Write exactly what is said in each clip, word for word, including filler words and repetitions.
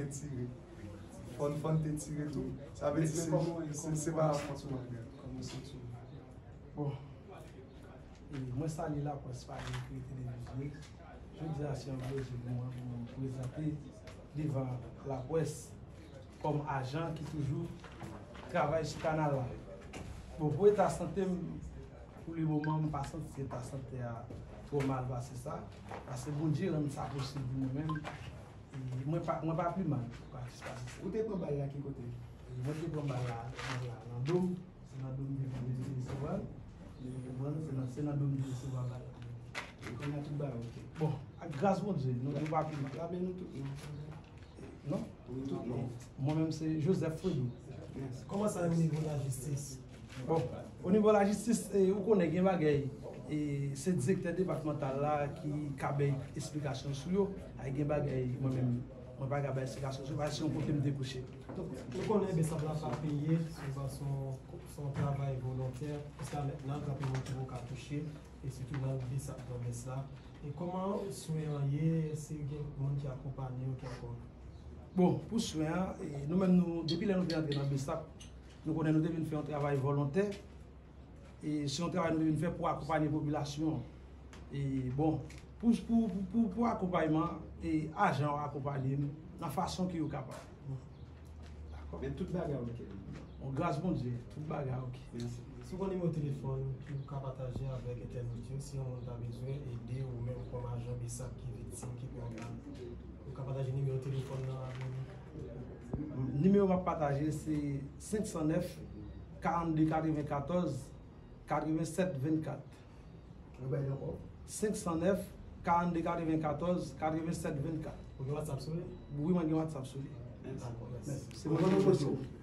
Tire. Fòn, fòn te tire tou. Sa vle di se, se, se pa fòs mwen. Kòman w santi w? Bon, e, mwen salye laprès pa gen ki rete de vizye. Jodi a se yon plezi pou mwen pou mwen prezante devan laprès kòm ajan ki toujou travay sou kanal la. Bon, pou eta sante m, pou le moman, m pa santi eta sante a twò mal pase sa, paske Bondye rann sa posib pou mwen menm. E mwen pa, mwen pa pi mal pa ki sa. Ou te pran bal la ki kote? E mwen te pran bal la, bal la nan do m, se nan do m te vin resevwa l. Ou konprann? Se nan, se nan do m te resevwa bal la. Ou konnen tout bagay, ok. Bon, ak gras Bondye, nou, nou pa pi mal. Lape nou tout, non? Non? Wi, tout, non. Mwen menm se Joseph Fredou. Kòman sa ye o nivo lajistis? Bon, o nivo lajistis, e, ou konnen gen bagay, e, se direktè depatmantal la ki ka bay esplikasyon sou yo. Ay gen bagay, mwen menm, mwen pa ka bay esplikasyon sou yo, paske se yon kote m te kouche. Donk, nou konnen BSAP la pa peye, se pa, se yon, se yon travay volontè, jiska mentnan, gen anpil moun ki poko ka touche, e sitou nan BSAP, nan bès la. E kòman swen an ye, èske gen moun ki akonpanye w, ki ankò? Bon, pou swen an, e, nou menm nou, depi lè nou te antre nan BSAP, nou konnen nou te vin fè yon travay volontè. E se yon travay nou te vin fè pou akonpanye popilasyon an. E bon, pou, pou, pou, pou, pou akonpayman, e ajan yo akonpanye m nan fason ke yo kapab. Dakò? Men tout bagay ok. Bon, gras Bondye, tout bagay ok. Mèsi. Si w gen nimewo telefòn ki w ka pataje avèk entènot yo, si yon moun ta bezwen ede ou menm kòm ajan BSAP ki viktim, ki pran bal, ou ka pataje nimewo telefòn nan avè nou? Nimewo m ap pataje se senk san nèf, karannde katrevenkatòz, katrevennsèt vennkat. Repete ankò. Senk san nèf, karannde katrevenkatòz, katrevennsèt vennkat. Ou gen WhatsApp sou li? Wi, mwen gen WhatsApp sou li. Dakò, mèsi. Se mwen ki kote w.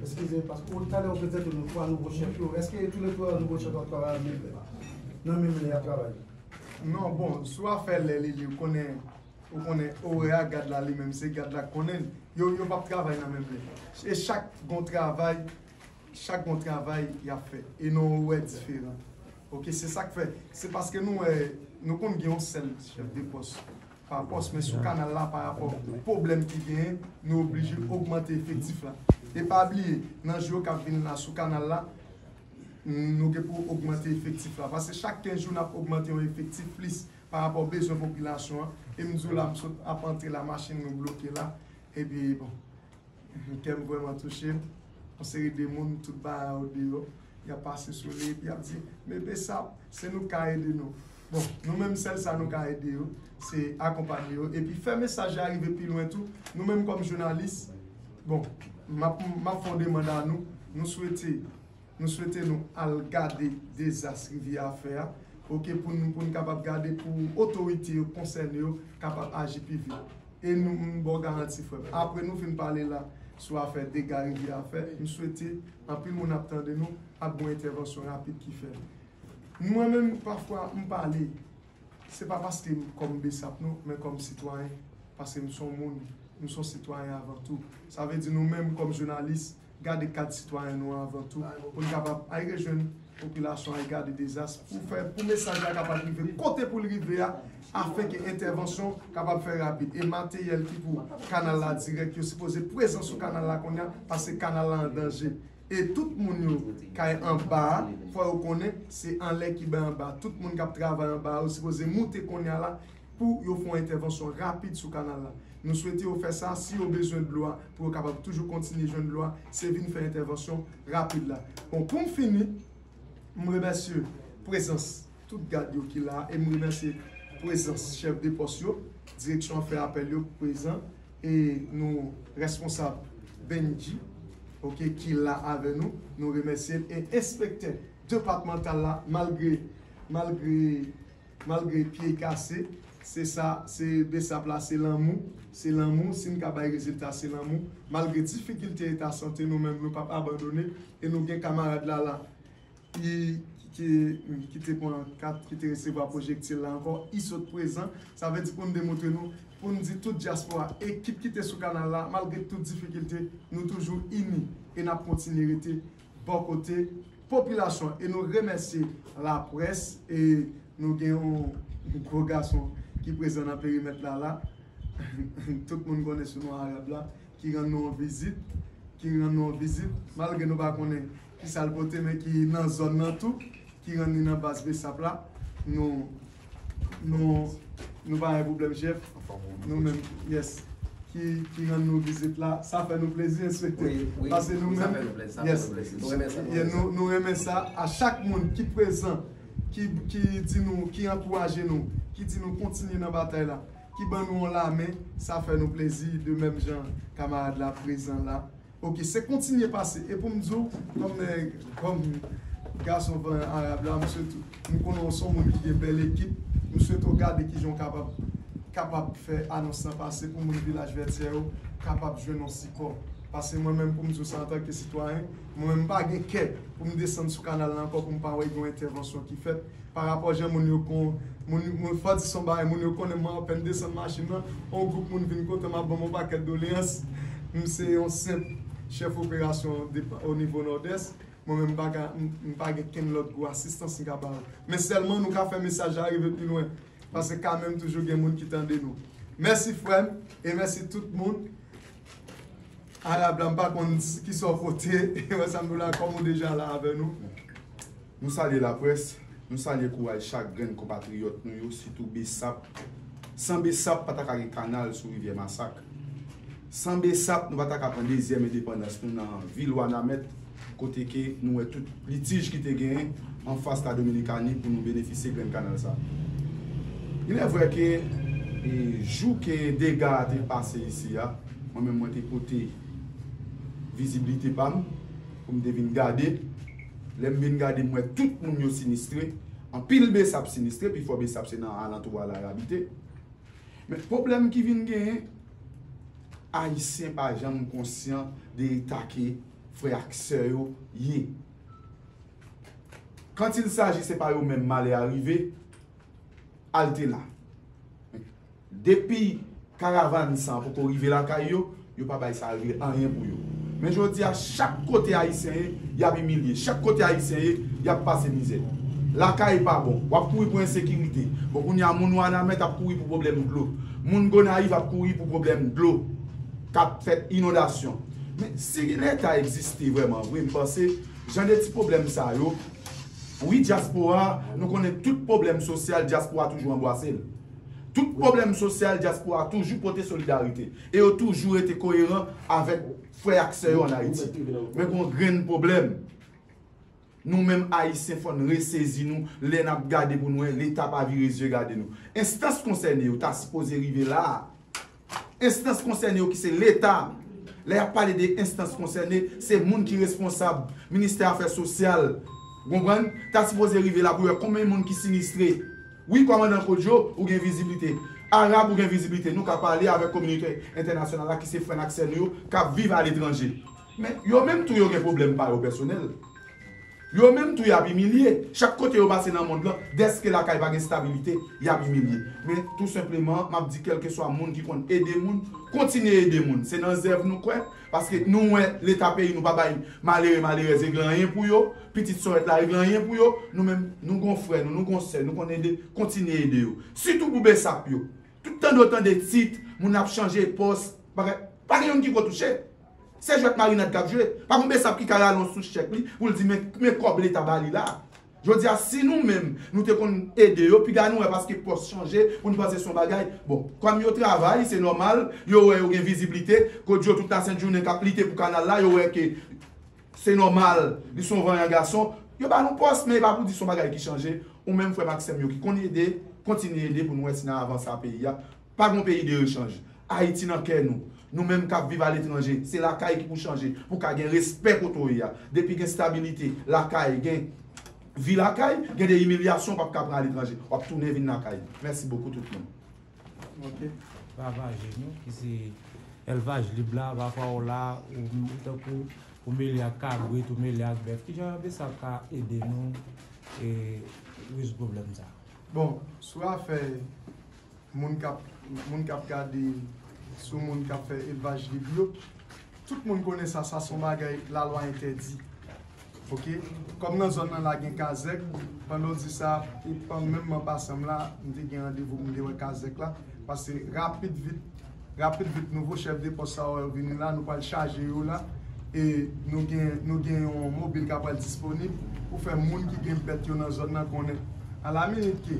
Eskize, paske ou talè ou prezante nou twa nouvo chèf yo. Èske tou le twa nouvo chèf yo ap travay nan menm, nan menm lè y ap travay? Non, bon, sou afè lè li, li, ou konnen, ou konnen orè a gad la li menm, se gad la k konnen. Yo, yo p ap travay nan menm lè. E chak gon travay, chak gon travay y ap fè. E nan orè diferan. Ok, se sa k fè. Se paske nou wè, nou konn gen yon sèl chèf de pòs pa pòs, men sou kanal la, pa rapò pwoblèm ki genyen, nou oblije ogmante efektif la. E pa bliye, nan jou yo k ap vin la sou kanal la, nou gen pou ogmante efektif la. Paske chak kenz jou, n ap ogmante yon efektif plis pa rapò bezwen popilasyon an. E m di w la, m sot ap antre la, machin nou bloke la. Epi, bon, kè m vrèman touche. Yon seri de moun, tout bagay yo deyò, y ap pase sou li, epi y ap di, "Men BSAP, se nou k ka ede nou." Bon, nou menm, sèl sa nou ka ede yo, se akonpanye yo, epi fè mesaj la rive pi lwen tou. Nou menm kòm jounalis, bon, m ap, m ap fè yon demann a nou, nou swete, nou swete nou al gade dezas Rivyè a fè a, ok, pou nou, pou n kapab gade, pou otorite yo konsène yo kapab aji pi vit. E nou, m ba w garanti, frè m. Apre nou fin pale la sou afè dega Rivyè a fè, m swete anpil moun ap tande nou, ap gen yon entèvansyon rapid ki fèt. Mwen menm, pafwa, m pale, se pa paske m kòm BSAP non, men kòm sitwayen, paske m se yon moun, m se yon sitwayen avan tou. Sa vle di nou menm kòm jounalis, gade kad sitwayen nou an avan tou, pou n kapab al rejwenn popilasyon, al gade dezas, pou fè, pou mesaj la kapab rive kote pou l rive a, afenke entèvansyon kapab fè rapid. E materyèl ki pou kanal la dirèk, yo sipoze prezan sou kanal la kounye a, paske kanal la an danje. E tout moun yo k ay anba a, fò yo konnen se anlè ki bay anba. Tout moun k ap travay anba a, yo sipoze moute kounye a la, pou yo fè yon entèvansyon rapid sou kanal la. Nou swete yo fè sa, si yo bezwen dlo a, pou yo kapab toujou kontinye jwenn dlo a, se vin fè entèvansyon rapid la. Bon, pou m fini, m remèsye prezans tout gad yo ki la, e m remèsye prezans chèf de pòs yo, direksyon an fè apèl yo prezan, e nou responsab Benji, ok, ki la avè nou, nou remèsye l, e enspektè depatmantal la, malgre, malgre Malgre pye kase, se sa, se BSAP la, se lanmou, se lanmou, si n ka bay rezilta, se lanmou. Malgre difikilte eta sante, nou menm, nou p ap abandone, e nou gen kamarad la, la, ki, ki, ki te pran kat, ki te resevwa pwojektil la ankò, li sot prezan. Sa vle di pou n demontre nou, pou n di tout dyaspora, ekip ki te sou kanal la, malgre tout difikilte, nou toujou ini, e n ap kontinye rete bò kote popilasyon, e nou remèsye laprès, e nou gen yon gwo gason ki prezan nan perimèt la, la, tout moun konnen sou non Arab la, ki rann nou yon vizit, ki rann nou yon vizit, malgre nou pa konnen ki sa l pote, men ki nan zòn nan tou, ki rann li nan baz BSAP la. Nou, nou, nou pa gen pwoblèm, chèf. Nou menm, yes. Ki, ki rann nou vizit la. Sa fè nou plezi, enspektè. Paske nou menm, yes. Nou renmen sa. A chak moun ki prezan, ki, ki di nou, ki ankouraje nou, ki di nou kontinye nan batay la, ki ban nou yon lamen, sa fè nou plezi, de menm jan kamarad la prezan la. Ok, se kontinye pase. E pou m di w, kòm, eh, kòm gason vanyan Arab la, m swete, m konnen w se yon moun ki gen bèl ekip, m swete w gade kijan w kapab, kapab fè anons lan pase pou moun Vilaj Vètyè yo kapab jwenn yon sipò. Paske mwen menm, pou m di w sa antanke sitwayen, mwen menm m pa gen kè pou m desann sou kanal la ankò pou m pa wè gen yon entèvansyon ki fèt. Pa rapò jan moun yo kon, moun, moun fò di son bagay, moun yo konnen mwen apèn desann machin nan, yon gwoup moun vin kote m ap ban m yon pakèt doleyans. M se yon senp chèf operasyon depa-, o nivo Nòdès. Mwen menm m pa ka, m, m pa gen kenn lòt gwo asistans m ka ba yo. Men sèlman nou ka fè mesaj la rive pi lwen. Paske kanmenm toujou gen moun ki tande nou. Mèsi frè m, e mèsi tout moun. Arab la, m pa konn ki sa w pote. Wè sa m di w la, kòm ou deja la avè nou. Nou salye laprès, nou salye kouraj chak grenn konpatriyòt nou yo, sitou BSAP. San BSAP, pa ta ka gen kanal sou rivyè Masak. San BSAP, nou pa ta ka pran dezyèm endepandans nou nan vil Wanament, kote ke nou wè tout litij ki te genyen anfas Ladominikani pou nou benefisye grenn kanal sa. Il est vrai ke, e, jou ke dega a te pase isi a, mwen menm mwen te pote viziblite pa m pou m te vin gade. Lè m vin gade, m wè tout moun yo sinistre. Anpil BSAP sinistre, pifò BSAP se nan alantou a la y abite. Men pwoblèm ki vin genyen, Ayisyen pa janm konsyan de eta ke frè ak sè yo ye. Quand il s'agit, se pa yo menm malè a rive, al te la. Depi karavàn sa poko rive lakay yo, yo pa bay sa regle anyen pou yo. Men jodi a, chak kote Ayisyen ye, y ap imilye. Chak kote Ayisyen ye, y ap pase mizè. Lakay pa bon. W ap kouri pou ensekirite. Bon, kounye a, moun Wanament ap kouri pou pwoblèm dlo. Moun Gonayiv ap kouri pou pwoblèm dlo k ap fèt, inondasyon. Men si Leta egziste vrèman vre, m panse, jan de ti pwoblèm sa yo, wi, dyaspora, nou konnen tout pwoblèm sosyal, dyaspora toujou anbwase l. Tout pwoblèm sosyal, dyaspora toujou pote solidarite. E yo toujou rete koyeran avèk frè ak sè yo ann Ayiti. Men gen yon grenn pwoblèm. Nou menm Ayisyen, fò n resezi nou lè n ap gade pou n wè Leta pa vire zye gade nou. Enstans konsène yo ta sipoze rive la a. Enstans konsène yo ki se Leta. Lè y ap pale de enstans konsène, se moun ki responsab ministè afè sosyal. Ou konprann? Ta sipoze rive la pou yo wè konbyen moun ki sinistre. Wi, kòmandan Kodjo, ou gen viziblite. Arab, ou gen viziblite. Nou ka pale avèk kominote entènasyonal la ki se frè n ak sè nou yo k ap viv aletranje. Men yo menm tou yo gen pwoblèm pa yo pèsonèl. Yo menm tou y ap imilye. Chak kote yo pase nan mond lan, dèske lakay pa gen stabilite, y ap imilye. Men tou senpleman, m ap di kèlkeswa moun ki konn ede moun, kontinye ede moun. Se nan zèv nou kwè, paske nou wè Leta peyi nou pa bay malere, malerèz regle anyen pou yo, pitit sòrèt la regle anyen pou yo. Nou menm, nou gon frè nou, nou gon sè, nou konn ede, kontinye ede yo. Sitou pou BSAP yo. Tout tande w tande tit, moun ap chanje pòs, bagay, pa gen youn ki ko touche. Se jwèt marinad k ap jwe. Pa gon BSAP ki ka rale yon sou chèk li pou l di men, men kòb Leta ba li la. Jodi a, si nou menm, nou te konn ede yo, piga nou wè paske pòs chanje, pou n panse se yon bagay. Bon, kòm yo travay, se nòmal, yo wè yo gen viziblite, Kodjo tout lasent jounen k ap lite pou kanal la, yo wè ke se nòmal, li se yon vanyan gason, yo ba l yon pòs, men e pa pou di se yon bagay ki chanje. Ou menm, frè m ak sè m yo ki konn ede, kontinye ede pou nou wè si n a avanse a peyi a. Pa gon peyi de rechanj. Ayiti nan kè nou. Nou menm k ap viv aletranje, se lakay ki pou chanje, pou ka gen respè kote w ye a. Depi gen stabilite lakay, gen vi lakay, gen de imilyasyon w p ap ka pran aletranje. W ap tounen vin lakay. Mèsi bokou tout moun. Ok. Ravaje nou, ki se elvaj lib la, pafwa w la, ou, ou tankou, ou mele ak kabrit, ou mele ak bèf. Kijan BSAP ka ede nou, e, rezoud pwoblèm sa? Bon, sou afè moun k ap, moun k ap gade sou moun k ap fè elvaj lib yo, tout moun konnen sa, sa se yon bagay lalwa entèdi. Ok? Kòm nan zòn nan la gen kazèk, pandan w di sa, e pandan menm an pasan m la, m te gen randevou pou m te wè kazèk la, paske rapid vit, Rapid vit, nouvo chèf de pòs sa yo vini la, nou pral chaje yo la. E nou gen, nou gen yon mobil k ap pral disponib pou fè moun ki gen bèt yo nan zòn nan konnen. Alaminit ke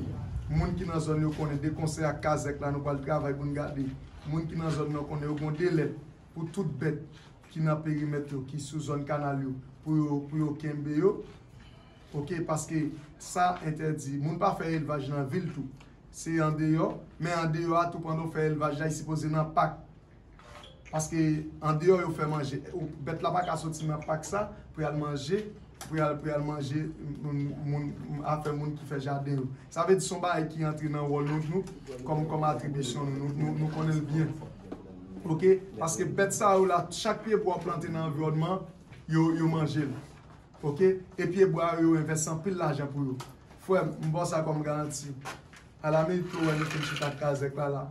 moun ki nan zòn yo konnen, de konsèy ak kazèk la, nou pral travay pou n gade. Moun ki nan zòn nan konnen yo gen de lèt pou tout bèt ki nan perimèt yo, ki sou zòn kanal yo, pou yo, pou yo kenbe yo. Oke, paske sa entèdi. Moun pa fè elvaj nan vil tou. Se andeyò, men andeyò a tou, pandan w fè elvaj la, li sipoze nan pak. Paske andeyò yo fè manje. Ou, bèt la pa ka soti nan pak sa pou y al manje, pou y al, pou y al manje moun, moun, afè moun ki fè jaden yo. Sa vle di se yon bagay ki antre nan wòl nou, nou, kòm, kòm atribisyon nou, nou, nou, nou konnen l byen. Oke? Paske bèt sa yo la, chak pye bwa w plante nan anviwònman, yo, yo manje l. Oke? E pye bwa yo, yo envesti anpil lajan pou yo. Frè m, m ba w sa kòm garanti. Alaminit ke w wè nou fin chita ak kazèk la, la,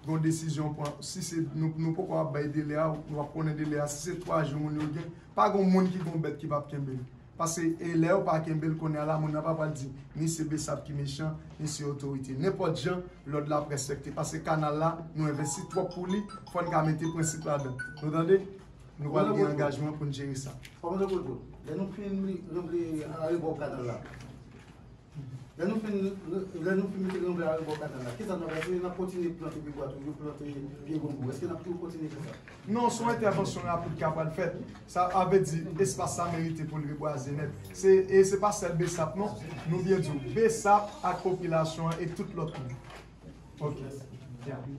gen yon desizyon pran. Si se, nou, nou poko ap bay delè a, w ap konnen delè a. Si se twa jou moun yo gen, pa gen moun ki gen yon bèt ki p ap kenbe l. Paske, e lè yo pa kenbe l, kounye a la, moun nan pa pral di, ni se Besap ki mechan, ni se otorite. Nenpòt jan, lòd la ap respekte. Paske kanal la, nou envesti twòp pou li, fò n ka mete prensip ladan. Nou tande? Nou pral gen angajman pou n jere sa. Kòman sa pou di w? Lè nou fin ranpli arebò kanal la, lè nou fin, lè nou fin mete ranpli arebò kanal la, kisa n ap fè? Se n ap kontinye plante pye bwa toujou, plante pye bonbon. Èske n ap toujou kontinye fè sa? Non, se yon entèvansyon rapid k ap pral fèt. Sa a vle di, espas sa merite pou l rebwaze nèt. Se, e se pa sèl Besap non. Nou byen di w, Besap ak popilasyon an e tout lòt moun. Ok. Byen.